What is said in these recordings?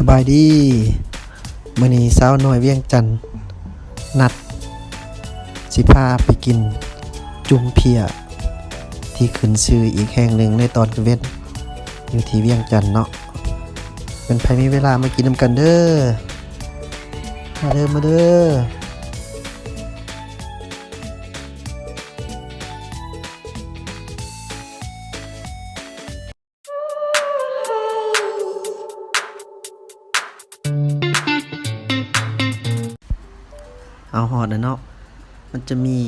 ສະບາຍດີ ມື້ນີ້ສາວນ້ອຍວຽງຈັນນັດຊິພາໄປກິນຈຸ່ມເພຍທີ່ຂຶ້ນຊື່ອີກແຫ່ງໜຶ່ງໃນຕອນກາງເວັນ ຢູ່ທີ່ວຽງຈັນເນາະ. ເປັນໃຜມີເວລາມາກິນນຳກັນເດີ ມາເດີ ມາເດີ. ເອົາ ຮອດແລ້ວເນາະ ມັນຈະມີ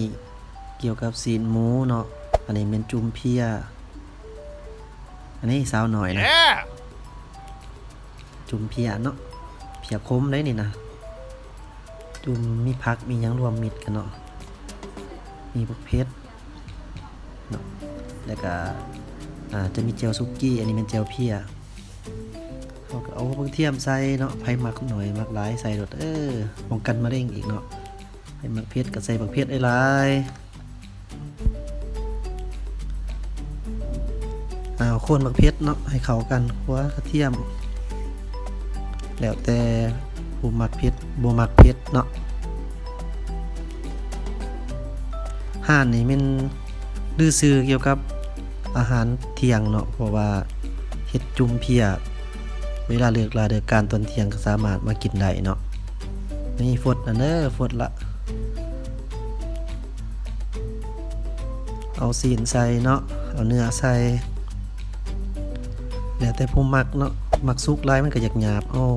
ກ່ຽວກັບຊີ້ນໝູເນາະ. ອັນນີ້ແມ່ນຈຸ່ມເພຍ ອັນນີ້ສາວນ້ອຍນະ ຈຸ່ມເພຍເນາະ ເພຍຂົມເດ້ນີ້ນະ. ຈຸ່ມມີຜັກມີຫຍັງລວມມິດກັນເນາະ ມີບັກເຜັດ ເນາະ ແລ້ວກະ ອ່າ ຈະມີແຈ່ວສຸກີ້ ອັນນີ້ແມ່ນແຈ່ວເພຍ. ເຮົາກະເອົາບັກທຽມໃສ່ເນາະ ໃຜມັກໜ້ອຍມັກຫຼາຍໃສ່ໂລດເດີ ປ້ອງກັນມະເຮັງອີກເນາະ. ໃຜມັກເຜັດກະໃສ່ບັກເຜັດຫຼາຍໆ. ອ່າ ຄວນບັກເຜັດເນາະ ໃຫ້ເຂົ້າກັນ ຂົ້ວກະທຽມ ແລ້ວແຕ່ຜູ້ມັກເຜັດບໍ່ມັກເຜັດເນາະ. ຮ້ານນີ້ແມ່ນລືຊື່ກ່ຽວກັບອາຫານທ່ຽງເນາະ ເພາະວ່າເຮັດຈຸ່ມເພຍ ເວລາເລີກລາເລີກການຕອນທ່ຽງກະສາມາດມາກິນໄດ້ເນາະ. ນີ້ຟົດອັນເດີ ຟົດລະ ເອົາຊີ້ນໃສ່ເນາະ ເອົາເນື້ອໃສ່ ແລ້ວແຕ່ຜູ້ມັກເນາະ ມັກສຸກຫຼາຍມັນກະຢາກຫຍາບ ເອົາ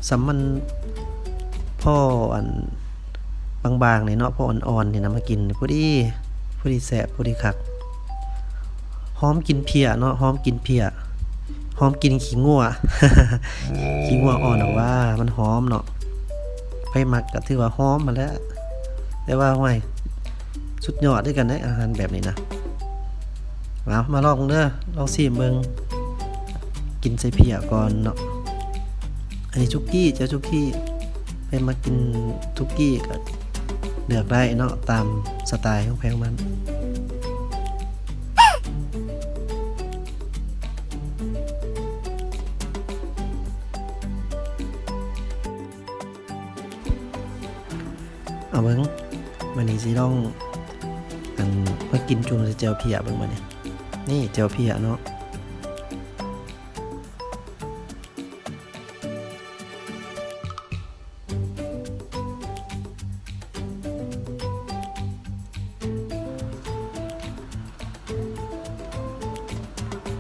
ສ່ຳມັນພໍອັນບາງໆ ນີ້ເນາະ ພໍອ່ອນໆ ນີ້ນະ ມາກິນພໍດີ ພໍດີແຊບ ພໍດີຄັກ. ຫອມກິ່ນເພຍເນາະ ຫອມກິ່ນເພຍ ຫອມກິ່ນຂີ້ງົວ ຂີ້ງົວອ່ອນອອກວ່າ ມັນຫອມເນາະ. ໃຜມັກກະຖືວ່າຫອມຫັ້ນແຫຼະ ແຕ່ວ່າ ໂອ້ຍ ສຸດຍອດຄືກັນເດ້ ອາຫານແບບນີ້ນະ. ເອົາ ມາລອງເດີ ລອງຊີມເບິ່ງ ກິນໃສ່ເພຍກ່ອນເນາະ. ອັນນີ້ສຸກີ້ ເຈົ້າ ສຸກີ້ ໃຜມັກກິນສຸກີ້ກະເລືອກໄດ້ເນາະ ຕາມສະໄຕຂອງໃຜຂອງມັນ. ເອົາເບິ່ງ ມື້ນີ້ຊິລອງ ອັນ ມາກິນຈຸ່ມໃສ່ແຈ່ວເພຍເບິ່ງບາດນີ້. ນີ້ແຈ່ວເພຍເນາະ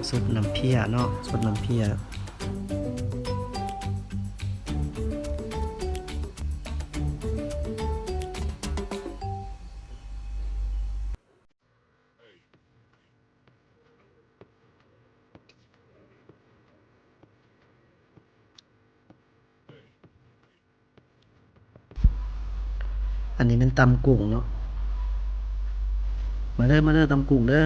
ສົດນ້ຳເພຍເນາະ ສົດນ້ຳເພຍ. ອັນນີ້ແມ່ນຕຳກຸ້ງເນາະ ມາເດີ ມາເດີ ຕຳກຸ້ງເດີ.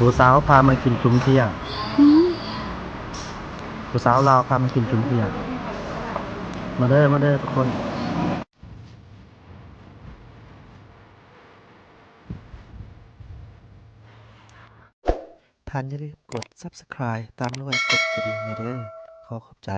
ຜູ້ສາວພາມາກິນຈຸ່ມທ່ຽງ ຜູ້ສາວລາວພາມາກິນຈຸ່ມທ່ຽງ. ມາເດີ ມາເດີທຸກຄົນ. ທ່ານຢ່າລືມກົດ Subscribe ຕາມດ້ວຍກົດກະດິ່ງໃຫ້ເດີ. ຂໍຂອບໃຈ.